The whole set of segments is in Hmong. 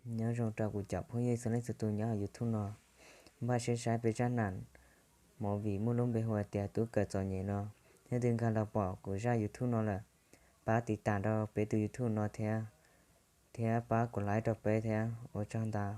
Nyob zoo rau kuv cov phooj ywg txhua leej txhua tus nyob hauv YouTube no. Npaj siab saib peb zaj nam movie muaj lub npe hu hais tias Tub Kawm Txom Nyem no. Yog leej twg nkag los pom kuv zaj YouTube no lawm, pab tiv tam rau peb tus YouTube no thiab, thiab pab kuv like rau peb thiab. Ua tsaug ntau.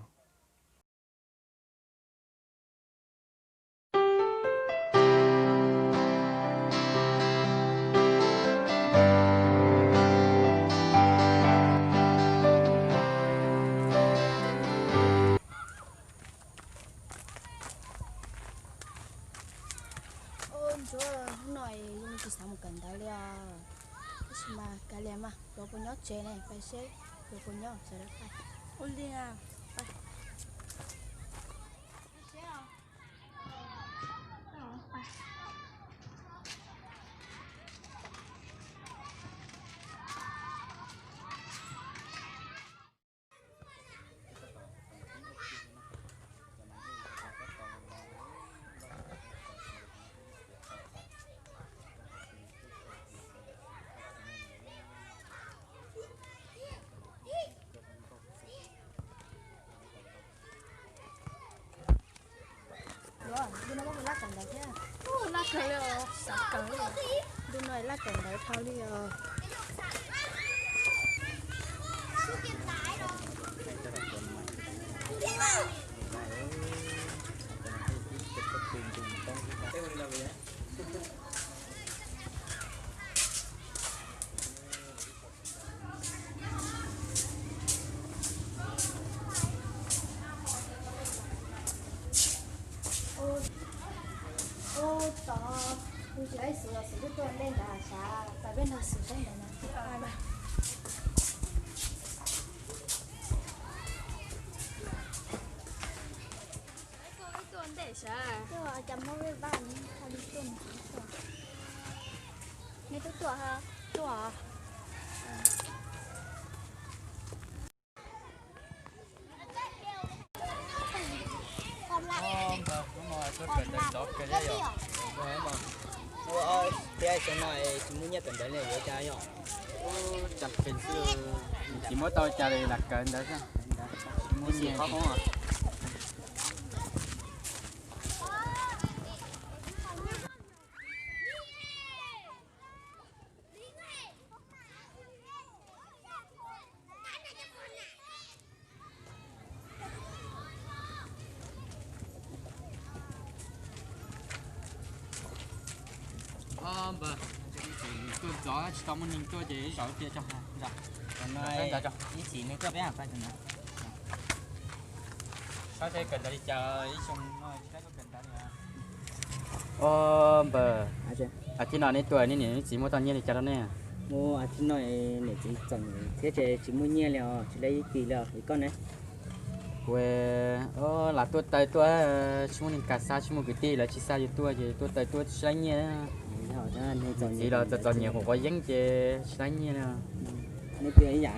Ntsuag, hnub no zoo li tsis xav mus kawm ntawv li os. Tab sis mas kav liam mas, yuav puas nyob tsev ne, pais seb yuav puas nyob tsev lawm pais. Ua li. Ua, ntu no muaj laj kawm ntawv thiab. Laj kawg li os, xav kawm li. Ntu no laj kawm ntawv dhau li os. Ub, tod, kuv tsis laib xwm los xwm twb tuaj ntej ntawd sav, pab peb nrog xwm saib ntawd na. Cas Hmoob Vaj Vaj, nej twb tuaj, tuaj. Ua, tias xyoo no tsis muaj nyiaj kawm ntawv li yuav cas yom? Tsis muaj tau cas li, lam kawm ntawv xwb. Tsis muaj nyiaj. Npawg, tuaj zov tsis tau muaj neeg tuaj ces ib zaug ib pliag tso. Ib chim nws tuaj peb pais. Saib seb kawm ntawv li cas, ib xyoo no tsis laib tuaj kawm ntawv li. Os npawg, as thiv no nej tuaj nej niam nej txiv muab tau nyiaj li cas rau nej? Mus as thiv no niam txiv txom nyem thiab ces tsis muaj nyiaj li os, tsis laib ib kis li os. Koj ne? Kuv lam tuaj taw tuaj, tsis muaj neeg kam xa, tsis muaj kwv tij lawv tsis xa yus tuaj ces tuaj taw tuaj tsis laib nyiaj. Niam txiv los txom txom nyem quav quav yeeb ces tsis laib nyiaj li. Nej twb ib yam,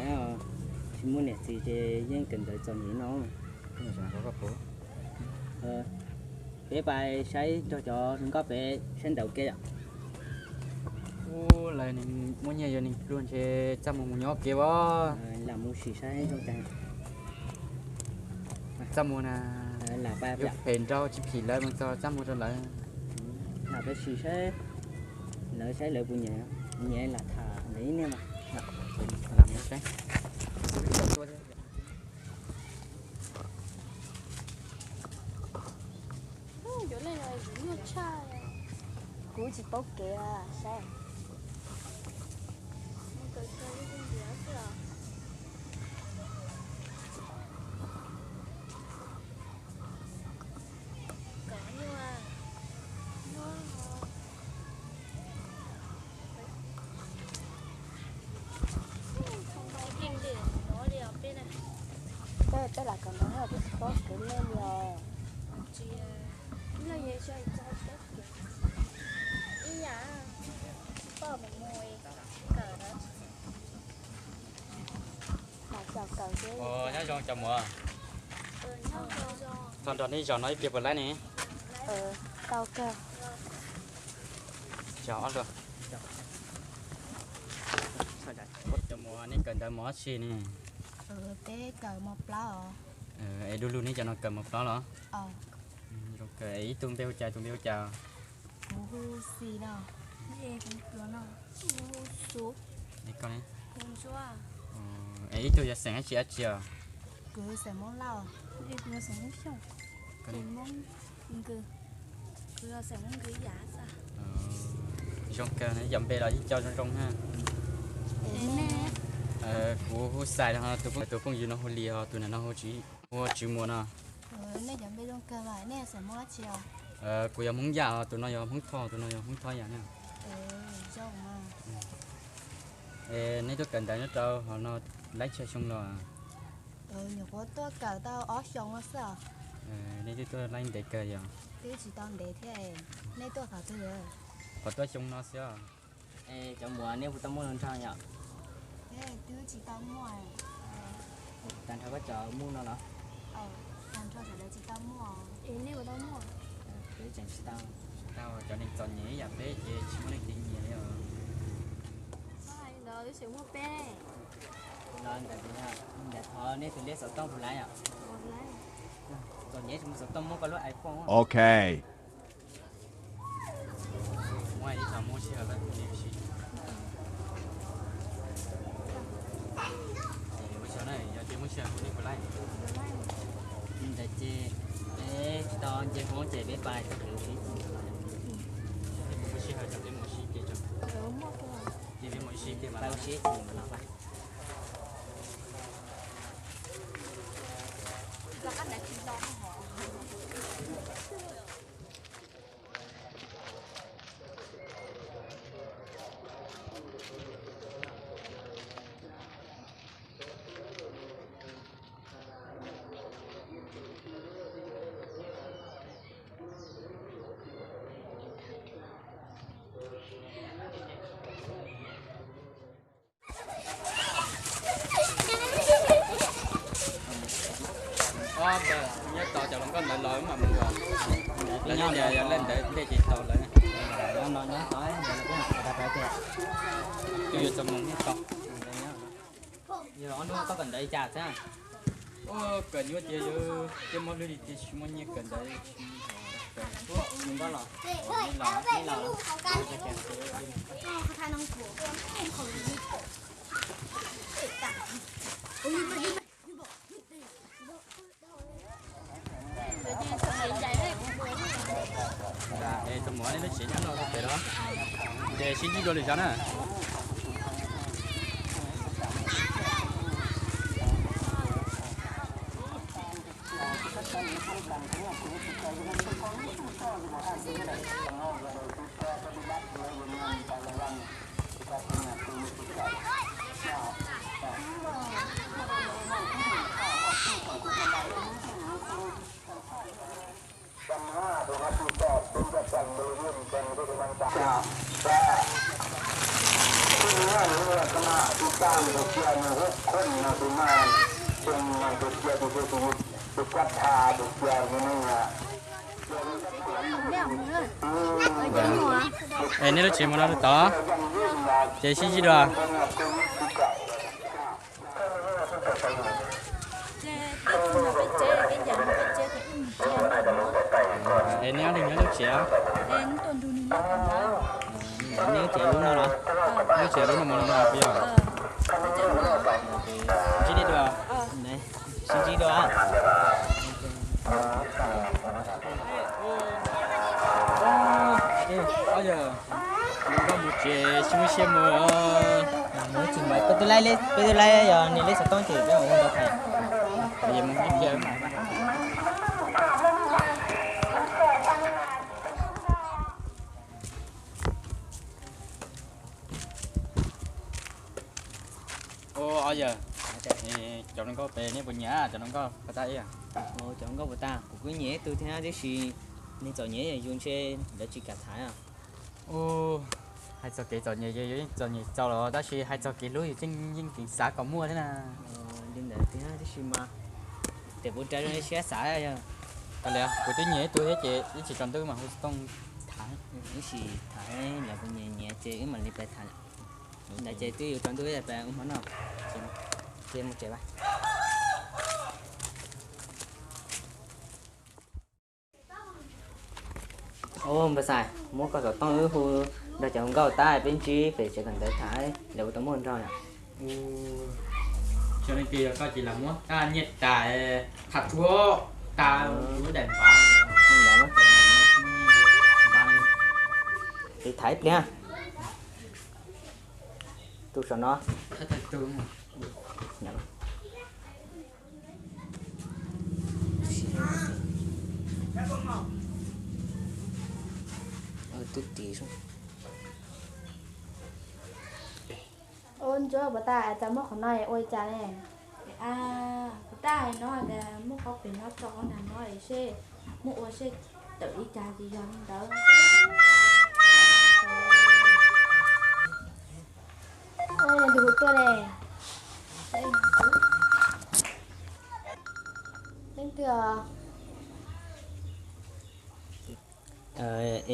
tsis muaj niam txiv ces yeej kawm ntawv txom nyem no. Peb pais saib nrog cov hluas nkauj pem saib ntawv ua ke yom. Ub, lawv muaj nyiaj yuav neeg pluag ntshe txaj muag mus nyob ua ke as. Lam mus sim saib zoo cas. Txaj muag na. Yuav phem nrau tsis phim lawv mus txog txaj muag rau lawv. Lam pais sim saib lawv, saib lawv puas nyiam, nyiam lam tham ntawd ib niag mas. Lam mus saib. Kuv tsis paub kev saib. Peb lam kawm ntawv peb tsis paub kev lej li os. Nyob zoo cov muam. Txog nrog nej zaum no ib pliag puas laib ne? Tau kawg. Cov muam, nej kawm ntawv mos dab tsi ne? Peb kawm mos plaub os. Es du lug neb cov no kawm mos plaub los? Zoo kawm. Es ib tug npe hu cas, tus npe hu cas? Kuv hu Xis no. Es koj ne? Es ib tug yog xeem dab tsi dab tsi os? Kuv xeem Hmoob Lauj. Zoo kawg, cov npe los yeej coj zoo zoo na. Kuv hu Xais no, tus phooj ywg no hu Lis, ho tus no hu Tswv Muas no. Kuv yog Hmoob Yaj, tus no yog Hmoob Thoj, tus no yog Hmoob Thoj Yaj na. Es neb tuaj kawm ntawv nyob rau hauv no laib tsawg xyoo los? Nyuam qhuav tuaj kawm tau ob xyoos no xwb. Nej twb tuaj laib ntev kawg yog? Twb tsis tau ntev thiab. Nej tuaj thaum twg? Qhov tuaj xyoo no xwb. Es cov muam nej puas tau muaj hluas nraug yom? Twb tsis tau muaj. Tag nrho koj cov muaj no los? Tag nrho sawv daws tsis tau muaj. Es nej puas tau muaj? Peb tseem tsis tau. Tsis tau, cov neeg txom nyem ib yam peb ces tsis muaj leej twg nyiam li os. Ntawd twb tseem muaj peb. Los ntawd, ntawd thov nej tus liab xov tooj puas laib os? Txom nyem tsis muaj xov tooj, muab koj lub iPhone. Ok. Muab ib tog muab sij hawm lawm kuv ua si. Ua tsaug na, yog tias muaj sij hawm kuv nej puas laij. Li ntawd ces peb tsis tau nce Hmoob ces peb pais txog kev ua si. Muaj sij hawm ces peb mus ua si ces tso. Ces peb mus ua si ces mas ua si ces mas los pais. Ob, nyob tos cov hluas nkauj ntawd los mam mus. Lawv nyob yog leej ntawd ntej ces tos lawv. Twb yuav txog moos thiab tau. Yog ob hnub koj kawm ntawv li cas thiab? Kawm nyuaj tiag, yog tias muaj hlwb li tias tsis muaj nyiaj kawm ntawv. Nkauj los, los, los. Es tus muam nej lub tsev nyob no pem los? Ces sib ntsib dua lwm zaus na. Es nej lub tsev mus no tod, ces sib ntsib dua. Es nej ob leeg nyob lub tsev? Nej lub tsev lub no los? Lub tsev lub no mus no puas yog? Sib ntsib dua. Sib ntsib dua. Ob yawg, koj mus tsev sib muaj siab mus. Mus tsis mas peb twb laib, peb twb laib yog niag lej xov tooj ces peb mus ntau thais. Ua ob yawg, cov hluas nkauj pem nej puas nyiam cov hluas nkauj puas tag? Cov hluas nkauj puas tag, kuv kuj nyiam ib tug thiab tiam sis neeg txom nyem yus ntshe lawv tsis kam thaiv. Ua, hais txog kev txom nyem ces yus yeej txom nyem txaus los tab sis hais txog kev hlub yus yeej keev xav kom muaj thiab na. Li ntawd tiag tiam sis mas tes puv ras zoo siab xav yog. Kuv twb nyiam ib tug thiab ces ib tsam tsaus ntuj mam hu xov tooj thaiv. Ib sim thaiv lawv puas nyiam nyiam ces wb mam li pais thaiv. Ntawd ces twb yuav tsaus ntuj pais ua hmo noj. Ces mus tsev as. Ua npawg Xais, muab koj xov tooj wb hu nrog cov hluas nkauj tas peb ntsib pem tsev kawm ntawv tham lawv ua tau muaj nrog yom. Xyov leej twg yog koj ces lam muab koj nyiaj tas tham tsuag tas lub daim npav. Tiv tham ib pliag. Tus saum no. Tus tiv. Ua ntsuab puas tas, cas muab qhov no ua li cas ne? Puas tas no, muab qhov pem no tso qhov nag no seb, muab ua seb tawm li cas ces yog li ntawd. Ua tus hu tuaj ne. Leej twg os?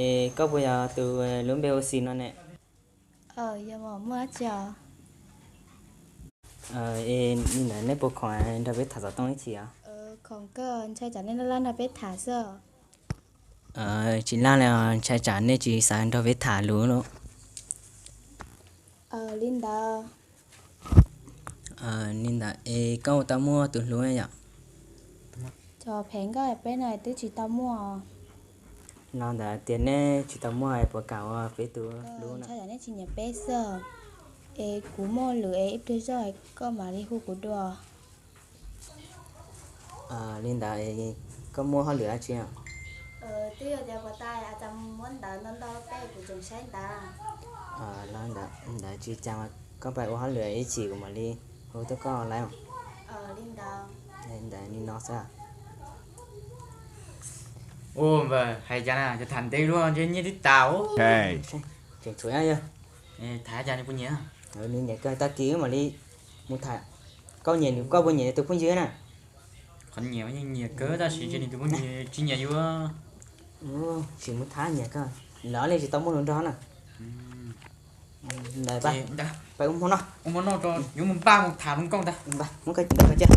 Es koj puas yog tus lub npe hu Xis no ne? Yog, muaj dab tsi os? Es li ntawd nej puas khoom nrog peb tham xov tooj ib chim os? Khoom, koj ntshai tsam nej laj laj nrog peb tham xwb. Tsis laj li os, ntshai tsam nej tsis xav nrog peb tham lus lawm. Li ntawd. Li ntawd es koj tau muaj tus hlub yom? Cov phem nkauj peb no twb tsis tau muaj. Los ntawd tias nej tsis tau muaj es puas kam ua peb tus hlub no? Ntshai tsam nej tsis nyiam peb xwb. Es kuv muaj lwm es ib pliag zog koj mam li hu kuv dua. Li ntawd es koj muaj hauj lwm dab tsi? Twb yog tias puas tas, cas muab ntawv ntau ntau rau peb kuv tseem saib ntawv. Los ntawd tsis cas, koj pab ua hauj lwm ib chim kuv mam li hu tuaj koj lawm. Li ntawd. Li ntawd li no xwb. Ua npawg, hais cas na, cov tham ntev luaj ntshe nyiaj twb tas. Tseem tshuav yog. Tham cas nws puas nyiam? Nws nyiam kawg, tag kis wb mam li mus tham. Koj nyiam nws, koj puas nyiam nws tus phooj ywg na? Qhov nyiam yeej nyiam kawg tab sis ntshe nws tus phooj ywg tsis nyiam yuav. Tsis mus tham nyiam kawg, lawv li tsis tau muaj lus nrog na. Ntawd pab ua hmo noj, ua hmo noj, yuav mus npaj mus tham hluas nkauj ntag. Muab koj ntawd koj cia.